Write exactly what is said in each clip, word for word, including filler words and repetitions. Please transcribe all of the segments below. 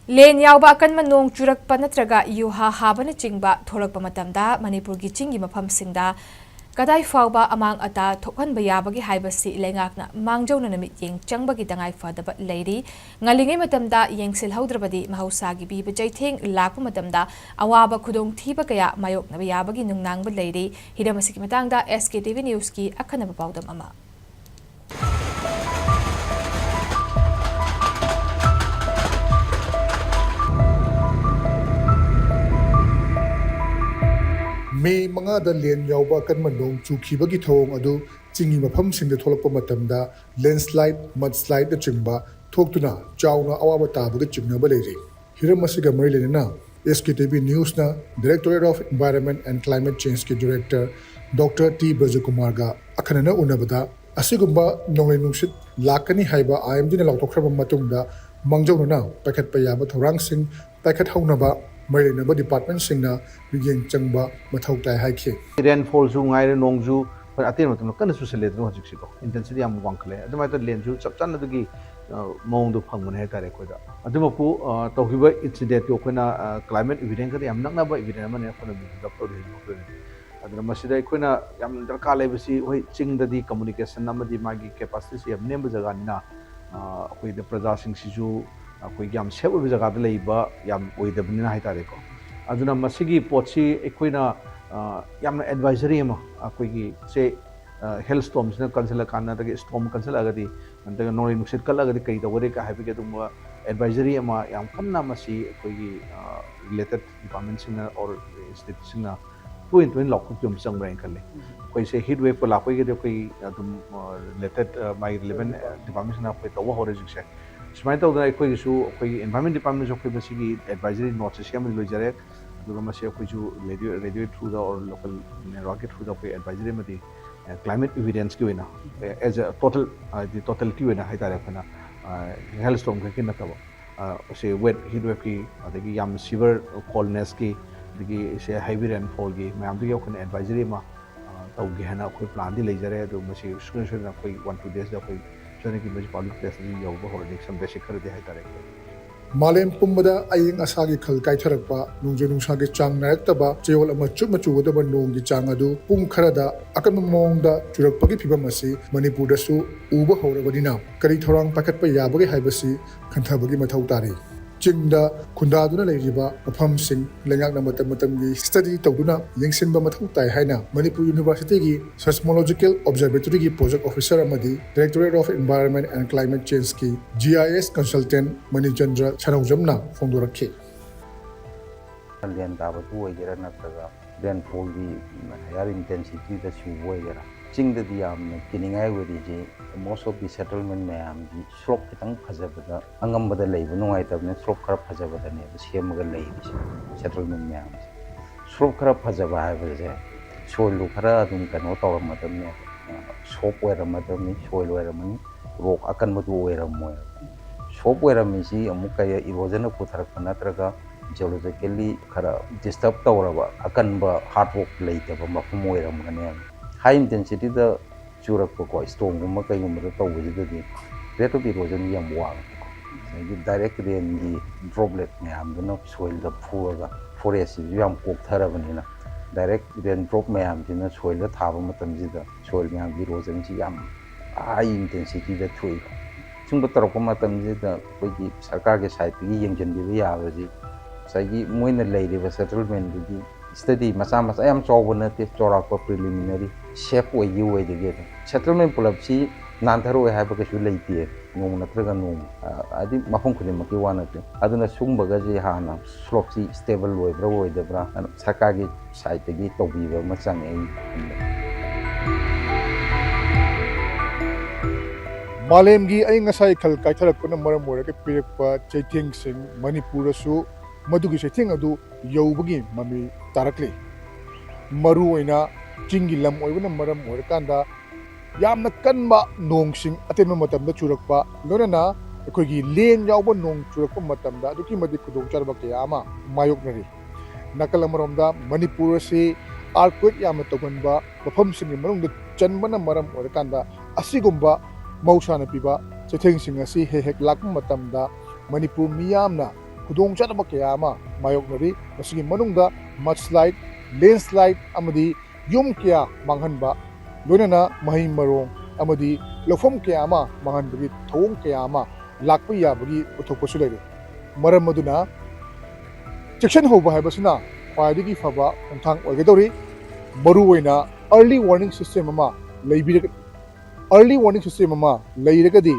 ꯂꯦꯟ ꯌꯥꯎꯕ ꯑꯀꯟꯕ ꯅꯣꯡ ꯆꯨꯔꯛꯄ ꯅꯠꯇ꯭ꯔꯒ ꯌꯨꯍꯥ ꯍꯥꯕꯅꯆꯤꯡꯕ ꯊꯣꯛꯂꯛꯄ ꯃꯇꯝꯗ ꯃꯅꯤꯄꯨꯔꯒꯤ ꯆꯤꯡꯒꯤ ꯃꯐꯝꯁꯤꯡꯗ ꯀꯗꯥꯏ ꯐꯥꯎꯕ ꯑꯃꯥꯡ ꯑꯇꯥ ꯊꯣꯛꯍꯟꯕ ꯌꯥꯕꯒꯦ ꯍꯥꯏꯕꯁꯤ ꯂꯩꯉꯥꯛꯅ ꯃꯥꯡꯖꯧꯅꯅ ꯃꯤꯠꯌꯦꯡ ꯆꯪꯕꯒꯤ ꯇꯉꯥꯏ ꯐꯗꯕ ꯂꯩꯔꯤ꯫ ꯉꯜꯂꯤꯉꯩ ꯃꯇꯝꯗ ꯌꯦꯡꯁꯤꯜꯍꯧꯗ꯭ꯔꯕꯗꯤ ꯃꯍꯧꯁꯥꯒꯤ ꯄꯤꯕ ꯆꯩꯊꯦꯡ ꯂꯥꯛꯄ ꯃꯇꯝꯗ ꯑꯋꯥꯕ ꯈꯨꯗꯣꯡꯊꯤꯕ ꯀꯌꯥ ꯃꯥꯌꯣꯛꯅꯕ ꯌꯥꯕꯒꯤ ꯅꯨꯡꯅꯥꯡꯕ ꯂꯩꯔꯤ꯫ ꯍꯤꯔꯝ ꯑꯁꯤꯒꯤ ꯃꯇꯥꯡꯗ SKTV Newsꯀꯤ ꯑꯈꯟꯅꯕ ꯄꯥꯎꯗꯝ ꯑꯃ꯫ ꯃꯦ ꯃꯉꯥꯗ ꯂꯦꯟ ꯌꯥꯎꯕ ꯑꯀꯟꯕ ꯅꯣꯡ ꯆꯨꯈꯤꯕꯒꯤ ꯊꯧꯑꯣꯡ ꯑꯗꯨ ꯆꯤꯡꯒꯤ ꯃꯐꯝꯁꯤꯡꯗ ꯊꯣꯛꯂꯛꯄ ꯃꯇꯝꯗ ꯂꯦꯟꯁ꯭ꯂꯥꯏꯗ, ꯃꯗꯁ꯭ꯂꯥꯏꯗꯅꯆꯤꯡꯕ ꯊꯣꯛꯇꯨꯅ ꯆꯥꯎꯅ ꯑꯋꯥꯕ ꯇꯥꯕꯒ ꯆꯤꯡꯅꯕ ꯂꯩꯔꯤ꯫ ꯍꯤꯔꯝ ꯑꯁꯤꯒ ꯃꯔꯤ ꯂꯩꯅꯅ SKTV Newsꯅ Directorate of Environment and Climate Changeꯀꯤ Director Dr. T ꯕ꯭ꯔꯖꯀꯨꯃꯥꯔꯒ ꯑꯈꯟꯅꯅ ꯎꯅꯕꯗ ꯑꯁꯤꯒꯨꯝꯕ ꯅꯣꯡꯂꯩ ꯅꯨꯡꯁꯤꯠ ꯂꯥꯛꯀꯅꯤ ꯍꯥꯏꯕ IMDꯅ ꯂꯥꯎꯊꯣꯛꯈ꯭ꯔꯕ ꯃꯇꯨꯡꯗ ꯃꯥꯡꯖꯧꯅꯅ ꯄꯥꯏꯈꯠꯄ ꯌꯥꯕ ꯊꯧꯔꯥꯡꯁꯤꯡ ꯄꯥꯏꯈꯠꯍꯧꯅꯕ ꯃꯔꯤ ꯂꯩꯅꯕ departmentꯁꯤꯡꯅ ꯃꯤꯠꯌꯦꯡ ꯆꯪꯕ ꯃꯊꯧ ꯇꯥꯏ ꯍꯥꯏꯈꯤ꯫ Rainfallꯁꯨ ꯉꯥꯏꯔꯦ, ꯅꯣꯡꯁꯨ ꯑꯩꯈꯣꯏ ꯑꯇꯦꯟꯕ ꯃꯇꯝꯗ ꯀꯟꯅ ꯆꯨꯁꯜꯂꯦꯗꯅ ꯍꯧꯖꯤꯛꯁꯤꯀꯣ, intensity ꯌꯥꯝ ꯋꯥꯡꯈꯠꯂꯦ꯫ ꯑꯗꯨꯃꯥꯏꯅ ꯇꯧꯗꯅ ꯂꯦꯟꯁꯨ ꯆꯞ ꯆꯥꯅꯗꯒꯤ, ꯑ, ꯃꯑꯣꯡꯗꯣ ꯐꯪꯕꯅꯦ ꯍꯥꯏꯇꯥꯔꯦ ꯑꯩꯈꯣꯏꯗ꯫ ꯑꯗꯨꯃꯛꯄꯨ, ꯑ, ꯇꯧꯈꯤꯕ incidentꯇꯨ ꯑꯩꯈꯣꯏꯅ, ꯑ, climate event ꯈꯔ ꯌꯥꯝ ꯅꯛꯅꯕ event ꯑꯃꯅꯦ, ꯑꯩꯈꯣꯏꯅ ꯃꯤꯡ ꯗꯞ ꯇꯧꯔꯤ ꯍꯧꯖꯤꯛ ꯃꯈꯣꯏꯅ꯫ ꯑꯗꯨꯅ ꯃꯁꯤꯗ ꯑꯩꯈꯣꯏꯅ ꯌꯥꯝ ꯗꯔꯀꯥꯔ ꯂꯩꯕꯁꯤ, ꯍꯣꯏ, ꯆꯤꯡꯗꯗꯤ communication ꯑꯃꯗꯤ ꯃꯥꯒꯤ capacityꯁꯤ ꯌꯥꯝ ꯅꯦꯝꯕ ꯖꯒꯥꯅꯤꯅ, ꯑ, ꯑꯩꯈꯣꯏꯗ ꯄ꯭ꯔꯖꯥꯁꯤꯡꯁꯤꯁꯨ ꯑꯩꯈꯣꯏꯒꯤ ꯌꯥꯝ safe ꯑꯣꯏꯕ ꯖꯒꯥꯗ ꯂꯩꯕ ꯌꯥꯝ ꯑꯣꯏꯗꯕꯅꯤꯅ ꯍꯥꯏꯇꯥꯔꯦꯀꯣ꯫ ꯑꯗꯨꯅ ꯃꯁꯤꯒꯤ ꯄꯣꯠꯁꯤ ꯑꯩꯈꯣꯏꯅ, ꯑ, ꯌꯥꯝꯅ advisory ꯑꯃ ꯑꯩꯈꯣꯏꯒꯤ ꯁꯦ, ꯑ, hail stormꯁꯤꯅ ꯀꯟꯁꯤꯜꯂꯀꯥꯟꯗ, ꯑꯗꯒꯤ storm ꯀꯟꯁꯤꯜꯂꯛꯑꯒꯗꯤ, ꯅꯠꯇ꯭ꯔꯒ ꯅꯣꯡꯂꯩ ꯅꯨꯡꯁꯤꯠ ꯀꯜꯂꯒꯗꯤ ꯀꯔꯤ ꯇꯧꯒꯗꯒꯦ ꯍꯥꯏꯕꯒꯤ ꯑꯗꯨꯒꯨꯝꯕ advisory ꯑꯃ ꯌꯥꯝ ꯀꯟꯅ ꯃꯁꯤ ꯑꯩꯈꯣꯏꯒꯤ, ꯑ, related departmentꯁꯤꯡꯅ or stateꯁꯤꯡꯅ ꯇꯣꯏꯅ ꯇꯣꯏꯅ ꯂꯥꯎꯊꯣꯛꯄꯤꯕ ꯑꯃ ꯆꯪꯕ꯭ꯔꯥ ꯍꯥꯏꯅ ꯈꯜꯂꯤ꯫ ꯑꯩꯈꯣꯏꯁꯦ heat waveꯀ ꯂꯥꯛꯄꯒꯤꯗꯤ ꯑꯩꯈꯣꯏ ꯑꯗꯨꯝ, ꯑ, related, ꯑ, ꯃꯥꯒꯤ relevant, ꯑ, departmentꯁꯤꯡꯅ ꯑꯩꯈꯣꯏ ꯇꯧꯕ ꯍꯧꯔꯦ ꯍꯧꯖꯤꯛꯁꯦ꯫ ꯁꯨꯃꯥꯏꯅ ꯇꯧꯗꯅ ꯑꯩꯈꯣꯏꯒꯤꯁꯨ, ꯑꯩꯈꯣꯏꯒꯤ environment departmentꯁꯨ ꯑꯩꯈꯣꯏ ꯃꯁꯤꯒꯤ advisory noteꯁꯦ ꯁꯦꯝꯃꯗꯤ ꯂꯣꯏꯖꯔꯦ꯫ ꯑꯗꯨꯒ ꯃꯁꯤ ꯑꯩꯈꯣꯏꯁꯨ radio, radio throughꯗ or local networkꯀꯤ throughꯗ ꯑꯩꯈꯣꯏ advisory ꯑꯃꯗꯤ, ꯑ, climate evidenceꯀꯤ ꯑꯣꯏꯅ, ꯑ, as a total, ꯍꯥꯏꯗꯤ totality ꯑꯣꯏꯅ ꯍꯥꯏꯇꯥꯔꯦ, ꯑꯩꯈꯣꯏꯅ, ꯑ, hail storm ꯈꯛꯀꯤ ꯅꯠꯇꯕ, ꯑ, ꯁꯤ wet heat waveꯀꯤ, ꯑꯗꯒꯤ ꯌꯥꯝ severe coldnessꯀꯤ, ꯑꯗꯒꯤ ꯁꯦ heavy rainfallꯒꯤ ꯃꯌꯥꯝꯗꯨꯒꯤ ꯑꯩꯈꯣꯏꯅ advisory ꯑꯃ, ꯑ, ꯇꯧꯒꯦ ꯍꯥꯏꯅ ꯑꯩꯈꯣꯏ planꯗꯤ ꯂꯩꯖꯔꯦ꯫ ꯑꯗꯨ ꯃꯁꯤ ꯁꯣꯏꯗꯅ ꯁꯣꯏꯗꯅ ꯑꯩꯈꯣꯏ one two daysꯗ ꯑꯩꯈꯣꯏ ꯁꯣꯏꯗꯅꯒꯤ ꯃꯁꯤ public placeꯇꯁꯨ ꯌꯧꯕ ꯍꯧꯔꯅꯤ, some basic ꯈꯔꯗꯤ ꯍꯥꯏꯇꯥꯔꯦ꯫ ꯃꯥꯂꯦꯝ ꯄꯨꯝꯕꯗ ꯑꯏꯪ ꯑꯁꯥꯒꯤ ꯈꯜ ꯀꯥꯏꯊꯔꯛꯄ, ꯅꯣꯡꯖꯨ ꯅꯨꯡꯁꯥꯒꯤ ꯆꯥꯡ ꯅꯥꯏꯔꯛꯇꯕ, ꯆꯌꯣꯜ ꯑꯃ ꯆꯨꯞꯅ ꯆꯨꯒꯗꯕ ꯅꯣꯡꯒꯤ ꯆꯥꯡ ꯑꯗꯨ ꯄꯨꯡ ꯈꯔꯗ ꯑꯀꯟꯕ ꯃꯑꯣꯡꯗ ꯆꯨꯔꯛꯄꯒꯤ ꯐꯤꯚꯝ ꯑꯁꯤ ꯃꯅꯤꯄꯨꯔꯗꯁꯨ ꯎꯕ ꯍꯧꯔꯕꯅꯤꯅ, ꯀꯔꯤ ꯊꯧꯔꯥꯡ ꯄꯥꯏꯈꯠꯄ ꯌꯥꯕꯒꯦ ꯍꯥꯏꯕꯁꯤ ꯈꯟꯊꯕꯒꯤ ꯃꯊꯧ ꯇꯥꯔꯤ꯫ ꯆꯤꯡꯗ ꯈꯨꯟꯗꯥꯗꯨꯅ ꯂꯩꯔꯤꯕ ꯃꯐꯝꯁꯤꯡ ꯂꯩꯉꯥꯛꯅ ꯃꯇꯝ ꯃꯇꯝꯒꯤ ꯁ꯭ꯇꯗꯤ ꯇꯧꯗꯨꯅ ꯌꯦꯡꯁꯤꯟꯕ ꯃꯊꯧ ꯇꯥꯏ ꯍꯥꯏꯅ ꯃꯅꯤꯄꯨꯔ ꯌꯨꯅꯤꯚꯔꯁꯤꯇꯤꯒꯤ Seismological Observatoryꯒꯤ project officer ꯑꯃꯗꯤ Directorate of Environment and Climate Changeꯀꯤ GIS consultant Manichandra ꯁꯅꯧꯖꯝꯅ ꯐꯣꯡꯗꯣꯔꯛꯈꯤ꯫ ꯂꯦꯟ ꯇꯥꯕꯗꯨ ꯑꯣꯏꯒꯦꯔꯥ, ꯅꯠꯇ꯭ꯔꯒ ꯔꯦꯟꯐꯣꯜꯒꯤ ꯍꯥꯌꯔ ꯏꯟꯇꯦꯟꯁꯤꯇꯤꯗ ꯆꯨꯕ ꯑꯣꯏꯒꯦꯔꯥ, ꯆꯤꯡꯗꯗꯤ ꯌꯥꯝꯅ ꯀꯤꯅꯤꯡꯉꯥꯏ ꯑꯣꯏꯔꯤꯁꯦ, most of the settlement ꯃꯌꯥꯝꯗꯤ ꯁ꯭ꯂꯣꯞ ꯈꯤꯇꯪ ꯐꯖꯕꯗ, ꯑꯉꯝꯕꯗ ꯂꯩꯕ ꯅꯨꯡꯉꯥꯏꯇꯕꯅꯤꯅ ꯁ꯭ꯂꯣꯞ ꯈꯔ ꯐꯖꯕꯗꯅꯦꯕ ꯁꯦꯝꯃꯒ ꯂꯩꯔꯤꯁꯦ꯫ ꯁꯦꯇꯜꯃꯦꯟ ꯃꯌꯥꯝꯁꯦ ꯁ꯭ꯂꯣꯞ ꯈꯔ ꯐꯖꯕ ꯍꯥꯏꯕꯁꯦ ꯁꯣꯏꯜꯗꯨ ꯈꯔ ꯑꯗꯨꯝ ꯀꯩꯅꯣ ꯇꯧꯔꯝꯃꯗꯕꯅꯦꯕ, ꯁꯣꯐ ꯑꯣꯏꯔꯝꯃꯗꯕꯅꯤ, ꯁꯣꯏꯜ ꯑꯣꯏꯔꯝꯃꯅꯤ, ꯔꯣꯛ ꯑꯀꯟꯕꯗꯨ ꯑꯣꯏꯔꯝꯃꯣꯏꯕ꯫ ꯁꯣꯐ ꯑꯣꯏꯔꯝꯃꯤꯁꯤ ꯑꯃꯨꯛ ꯀꯩ ꯏꯔꯣꯖꯟꯅ ꯄꯨꯊꯔꯛꯄ ꯅꯠꯇ꯭ꯔꯒ ꯖꯤꯑꯣꯂꯣꯖꯤꯀꯦꯜꯂꯤ ꯈꯔ ꯗꯤꯁꯇꯔꯕ ꯇꯧꯔꯕ ꯑꯀꯟꯕ ꯍꯥꯔꯗ ꯔꯣꯛ ꯂꯩꯇꯕ ꯃꯐꯝ ꯑꯣꯏꯔꯝꯒꯅꯦꯕ꯫ ꯍꯥꯏ ꯏꯟꯇꯦꯟꯁꯤꯇꯤꯗ ꯆꯨꯔꯛꯄꯀꯣ, ꯁ꯭ꯇꯣꯝꯒꯨꯝꯕ ꯀꯩꯒꯨꯝꯕꯗ ꯇꯧꯕꯁꯤꯗꯗꯤ ꯔꯦꯠ ꯑꯣꯐ ꯏꯔꯣꯖꯟ ꯌꯥꯝ ꯋꯥꯡꯉꯦ꯫ ꯑꯗꯒꯤ ꯗꯥꯏꯔꯦꯛ ꯔꯦꯟꯒꯤ ꯗ꯭ꯔꯣꯞꯂꯦꯠ ꯃꯌꯥꯝꯗꯨꯅ ꯁꯣꯏꯜꯗ ꯐꯨꯔꯒ ꯐꯣꯔꯦꯁꯁꯤꯁꯨ ꯌꯥꯝ ꯀꯣꯛꯊꯔꯕꯅꯤꯅ ꯗꯥꯏꯔꯦꯛ ꯔꯦꯟ ꯗ꯭ꯔꯣꯞ ꯃꯌꯥꯝꯁꯤꯅ ꯁꯣꯏꯜꯗ ꯊꯥꯕ ꯃꯇꯝꯁꯤꯗ ꯁꯣꯏꯜ ꯃꯌꯥꯝꯒꯤ ꯏꯔꯣꯖꯟꯁꯤ ꯌꯥꯝ ꯍꯥꯏ ꯏꯟꯇꯦꯟꯁꯤꯇꯤꯗ ꯊꯣꯛꯏ꯫ ꯁꯨꯝꯕ ꯇꯧꯔꯛꯄ ꯃꯇꯝꯁꯤꯗ ꯑꯩꯈꯣꯏꯒꯤ ꯁꯔꯀꯥꯔꯒꯤ ꯁꯥꯏꯠꯇꯒꯤ ꯌꯦꯡꯁꯤꯟꯕꯤꯕ ꯌꯥꯕꯁꯤ ꯉꯁꯥꯏꯒꯤ ꯃꯣꯏꯅ ꯂꯩꯔꯤꯕ ꯁꯦꯇꯜꯃꯦꯟꯗꯨꯒꯤ ꯁ꯭ꯇꯗꯤ ꯃꯆꯥ ꯃꯆꯥ ꯌꯥꯝ ꯆꯥꯎꯕ ꯅꯠꯇꯦ, ꯆꯥꯎꯔꯥꯛꯄ ꯄ꯭ꯔꯤꯂꯤꯃꯤꯅꯔꯤ ꯁꯦꯐ ꯑꯣꯏꯒꯤ ꯑꯣꯏꯗꯒꯤ ꯑꯗꯨꯝ ꯁꯦꯇꯜꯃꯦꯟ ꯄꯨꯂꯞꯁꯤ ꯅꯥꯟꯊꯔꯛꯑꯣꯏ ꯍꯥꯏꯕ ꯀꯩꯁꯨ ꯂꯩꯇꯦ, ꯅꯣꯡꯃ ꯅꯠꯇ꯭ꯔꯒ ꯅꯣꯡꯃ꯫ ꯑ, ꯍꯥꯏꯗꯤ ꯃꯐꯝ ꯈꯨꯗꯤꯡꯃꯛꯀꯤ ꯋꯥ ꯅꯠꯇꯦ꯫ ꯑꯗꯨꯅ ꯁꯨꯝꯕꯒꯁꯤ ꯍꯥꯟꯅ ꯁ꯭ꯂꯣꯞꯁꯤ ꯁ꯭ꯇꯦꯕꯜ ꯑꯣꯏꯕ꯭ꯔꯥ ꯑꯣꯏꯗꯕ꯭ꯔꯥ, ꯑꯗꯨꯅ ꯁꯔꯀꯥꯔꯒꯤ ꯁꯥꯏꯠꯇꯒꯤ ꯇꯧꯕꯤꯕ ꯑꯃ ꯆꯪꯉꯦ ꯑꯩ ꯈꯟꯕꯗ꯫ ꯃꯥꯂꯦꯝꯒꯤ ꯑꯏꯪ ꯑꯁꯥ ꯏꯈꯜ ꯀꯥꯏꯊꯔꯛꯄꯅ ꯃꯔꯝ ꯑꯣꯏꯔꯒ ꯄꯤꯔꯛꯄ ꯆꯩꯊꯦꯡꯁꯤꯡ ꯃꯅꯤꯄꯨꯔꯗꯁꯨ ꯃꯗꯨꯒꯤ ꯆꯩꯊꯦꯡ ꯑꯗꯨ ꯌꯧꯕꯒꯤ ꯃꯃꯤ ꯇꯥꯔꯛꯂꯤ꯫ ꯃꯔꯨꯑꯣꯏꯅ ꯆꯤꯡꯒꯤ ꯂꯝ ꯑꯣꯏꯕꯅ ꯃꯔꯝ ꯑꯣꯏꯔꯀꯥꯟꯗ ꯌꯥꯝꯅ ꯀꯟꯕ ꯅꯣꯡꯁꯤꯡ ꯑꯇꯦꯟꯕ ꯃꯇꯝꯗ ꯆꯨꯔꯛꯄ, ꯂꯣꯏꯅꯅ ꯑꯩꯈꯣꯏꯒꯤ ꯂꯦꯟ ꯌꯥꯎꯕ ꯅꯣꯡ ꯆꯨꯔꯛꯄ ꯃꯇꯝꯗ ꯑꯗꯨꯛꯀꯤ ꯃꯇꯤꯛ ꯈꯨꯗꯣꯡꯆꯥꯗꯕ ꯀꯌꯥ ꯑꯃ ꯃꯥꯌꯣꯛꯅꯔꯤ꯫ ꯅꯥꯀꯜ ꯑꯃꯔꯣꯝꯗ ꯃꯅꯤꯄꯨꯔ ꯑꯁꯤ earthquake ꯌꯥꯝꯅ ꯇꯧꯒꯟꯕ ꯃꯐꯝꯁꯤꯡꯒꯤ ꯃꯅꯨꯡꯗ ꯆꯟꯕꯅ ꯃꯔꯝ ꯑꯣꯏꯔꯀꯥꯟꯗ ꯑꯁꯤꯒꯨꯝꯕ ꯃꯍꯧꯁꯥꯅ ꯄꯤꯕ ꯆꯩꯊꯦꯡꯁꯤꯡ ꯑꯁꯤ ꯍꯦꯛ ꯍꯦꯛ ꯂꯥꯛꯄ ꯃꯇꯝꯗ ꯃꯅꯤꯄꯨꯔ ꯃꯤꯌꯥꯝꯅ ꯈꯨꯗꯣꯡꯆꯥꯗꯕ ꯀꯌꯥ ꯑꯃ ꯃꯥꯌꯣꯛꯅꯔꯤ꯫ ꯃꯁꯤꯒꯤ ꯃꯅꯨꯡꯗ mudslide, landslide ꯑꯃꯗꯤ ꯌꯨꯝ ꯀꯌꯥ ꯃꯥꯡꯍꯟꯕ, ꯂꯣꯏꯅꯅ ꯃꯍꯩ ꯃꯔꯣꯡ ꯑꯃꯗꯤ ꯂꯧꯐꯝ ꯀꯌꯥ ꯑꯃ ꯃꯥꯡꯍꯟꯕꯒꯤ ꯊꯧꯑꯣꯡ ꯀꯌꯥ ꯑꯃ ꯂꯥꯛꯄ ꯌꯥꯕꯒꯤ ꯎꯊꯣꯛꯄꯁꯨ ꯂꯩꯔꯦ꯫ ꯃꯔꯝ ꯑꯗꯨꯅ ꯆꯦꯛꯁꯤꯟꯍꯧꯕ ꯍꯥꯏꯕꯁꯤꯅ ꯈ꯭ꯋꯥꯏꯗꯒꯤ ꯐꯕ ꯈꯣꯡꯊꯥꯡ ꯑꯣꯏꯒꯗꯧꯔꯤ꯫ ꯃꯔꯨꯑꯣꯏꯅ early warning system ꯑꯃ ꯂꯩꯕꯤꯔꯒ, early warning system ꯑꯃ ꯂꯩꯔꯒꯗꯤ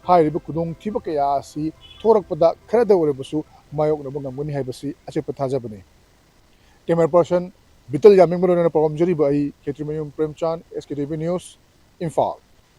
ꯍꯥꯏꯔꯤꯕ ꯈꯨꯗꯣꯡꯊꯤꯕ ꯀꯌꯥ ꯑꯁꯤ ꯊꯣꯔꯛꯄꯗ ꯈꯔꯗ ꯑꯣꯏꯔꯕꯁꯨ ꯃꯥꯌꯣꯛꯅꯕ ꯉꯝꯒꯅꯤ ꯍꯥꯏꯕꯁꯤ ꯑꯆꯦꯠꯄ ꯊꯥꯖꯕꯅꯤ꯫ Camera person ꯕꯤꯇꯜ ꯌꯥꯝꯕꯦꯝꯒ ꯂꯣꯏꯅꯅ ꯄꯥꯎꯗꯝꯖꯔꯤꯕ ꯑꯩ ꯈꯦꯇ꯭ꯔꯤꯃꯌꯨꯝ ꯄ꯭ꯔꯦꯝꯆꯥꯟ, S K T V News, Imphal.